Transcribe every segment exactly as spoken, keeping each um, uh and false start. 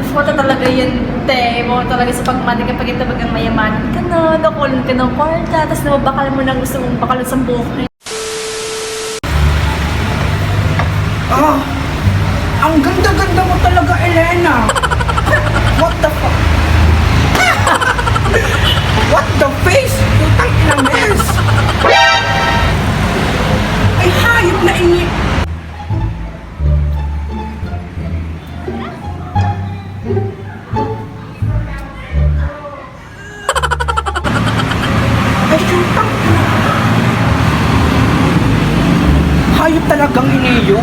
Mata talaga yan, te. Mao talaga sa pagmati kapag ito bagang mayaman ka na, dakulan ka ng kwarta, tas nababakal mo na ang gusto mong bakalon sa buhay. Ah, ang ganda-ganda mo talaga, Elena. What the fuck? What the face? Putang ina, miss. Ay, hayop na ini. Ay, putang ina. Hayop talagang iniyo.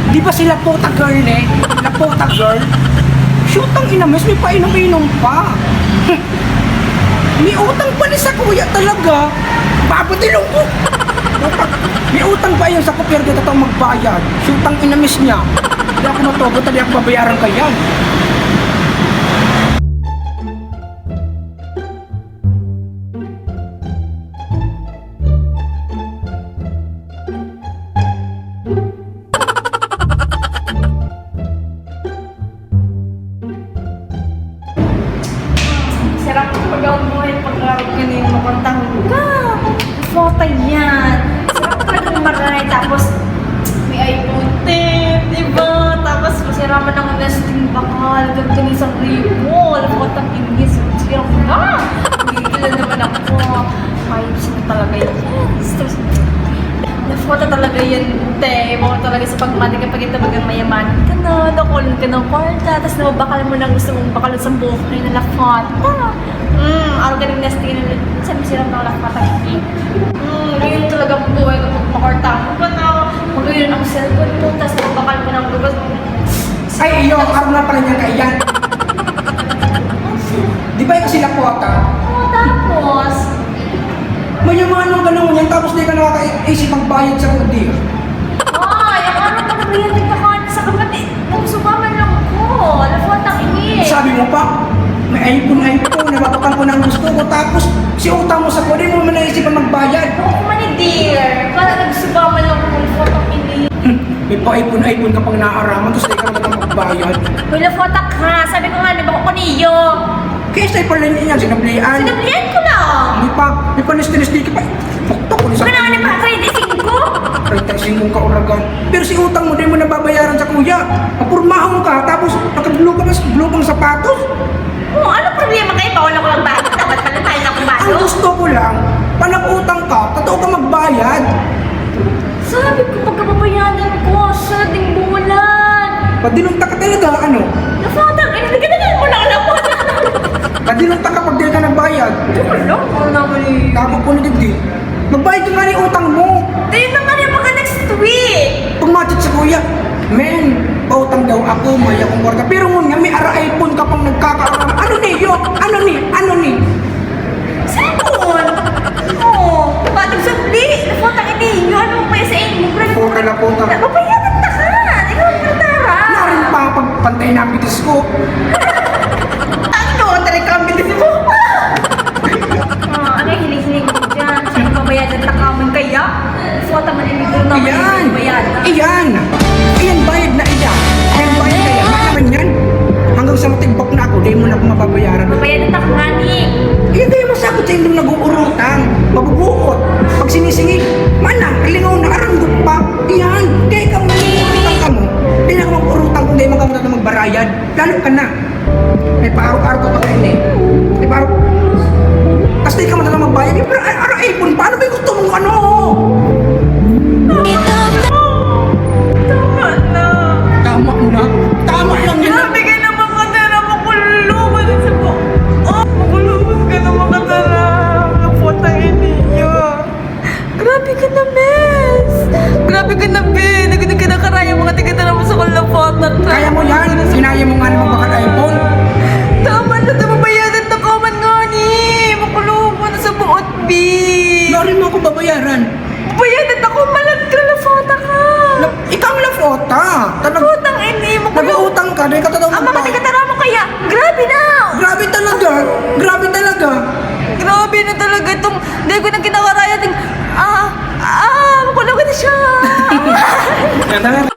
Di ba si Lapota girl, ne? Lapota girl? Putang ina, mas may painom-inom pa. May utang pa ni sa kuya talaga. Babatilong ko. Utang, may utang pa yun sa kuya, di tataong magbayad. Putang ina, miss niya. Di ako matugot, di ako babayaran ka yan. Sarap ko pag ako buhay, pag-arap ka na yung makantang ka. Photo yan. Sarap talaga ng maray. Tapos, may iPhone ten, di ba? Tapos, masira man ang nesting bakal. Ganda ng isang ribo. Alam mo, katang inis. Masira ko na. Gigil na naman ako. Ayos na talaga yan. Stress. Nafuta talaga yan, te. Mao talaga sa pagmati kapag ito bagang mayaman ka na, dakulan ka ng kwarta, tas nababakal mo na ang gusto mong bakalon sa buhay na nafuta. Hmm, araw ka ng nesting na, saan masirap ng lafuta? Hmm, ngayon talaga ang buhay kapag makarta mo ka na, magayon ang cellphone mo, tas nababakal mo ng lugas mo. Ay, iyo, araw na pala niyan kaiyan. Di ba ikaw sila po ata? Oo, tapos? Mayaman ang ganun yan, tapos di ka nakakaisip magbayad sa kundi. Ay, ang araw pag bayad, nagkakain sa kapatid. Nagsubaman lang ko. Alam mo, ang takingin. Sabi mo pa, may iPhone, iPhone, napapakan ko ng gusto ko. Tapos, si utang mo sa kundi mo man naisipan magbayad. Oo, man, eh, dear. Para nagsubaman lang ko. Alam mo, ang takingin. Hmm, may pa-iPhone, iPhone ka pang naaraman, tapos di ka naman magbayad. Uy, lafotak ka. Sabi ko nga, di ba, ko niyo? Kaya sa ipalan niya yan, sinablian. Sinablian ko lang. Di pa, di pa nistinesti ka pa. Bakta ko ni sa Wala na ba? Treinta y cinco? Treinta y cinco ka uragan. Pero si utang mo, di mo nababayaran sa kuya. Mapurmahon ka, tapos naka-blue ka, mas blue kang sapatos. Oh, ano problema kayo? Bawal ako magbayad. Dapat pala tayo na Ang kumado. Gusto ko lang, pag nag-utang ka, totoo ka magbayad. Sabi ko, pagkababayadan ko, siya ding bulan. Padilong ta ka talaga, ano? Nafatang, eh, nagkadala mo na alam mo. Padilong ta ka pag di ka nagbayad. Joke lang, ano naman eh. Tama po na digdi. Magbayad ka nga ng utang mo. Tayo naman yung mga next week. Pag ma-chat sa kuya, "Men, pautang daw ako, may akong kwarta." Pero ngun nga, may ara iPhone ka pang nagkakaaram. Ano ni, yo? Ano ni? Ano ni? Cellphone! Oo, patag sudli! Naputang ini! Yung ano pa sa inyo, bro? Puta na puta. Napapayagan ta ka! Ikaw ang pantara! Narin pa, pag pantay na ang bitis ko. Ano? Tarik ka ang bitis mo? Ah, ano yung hiling-hiling mo dyan? Sino babayadan ta ka man kaya? Puta man, hindi ko naman Iyan! Babayaran. Iyan! Iyan, bayad na iyan! Iyan, bayad na iyan! Ano naman yan? Hanggang sa matigbak na ako, di mo na ako mababayaran. Babayaran ta ka nga ni. Iyan, kaya masakot sa inyong nag-uurutang. Mabubuot. Pag sinisingig, manang, kalingaw na, aranggot pa. Iyan, kaya ikaw nag-uurutang ka mo. Di na ako mag-urutang kung di man ka mo magbarayad. Lalo ka na. May paarok-arok ka pa rin eh. May paarok. Tas di ka man talaga magbayad. Yung parang, ay, araw ipon. Paano ba yung gusto mong ano? Tama na. Tama na. Tama lang yan. Grabe ka na makatara, makulungan sa ko. Oh, makulungan ka na makatara. Ang putang iniyo. Grabe ka na, miss! Grabe ka na, be! Nagkita ka na karaya mga tigatara mo sa kalapotan. Kaya mo yan! Sinaya mo nga naman bakal iPhone! Tama na, tama bayadan na ka man nga ni! Makulong mo na sa buot, be! Nari mo ako babayaran! Bayadan ako, malat ka, lafota ka! La-, ikaw ang lafota! Talaga. Putang ini mo, Nag-uutang ka, dahil ka talaga Ang mga magbayad. Tigatara mo kaya, grabe na! Grabe talaga! Grabe talaga! Grabe na talaga itong, dahil ko na kinakaraya, ting, ah, ah, makulong na siya! Yan, tara,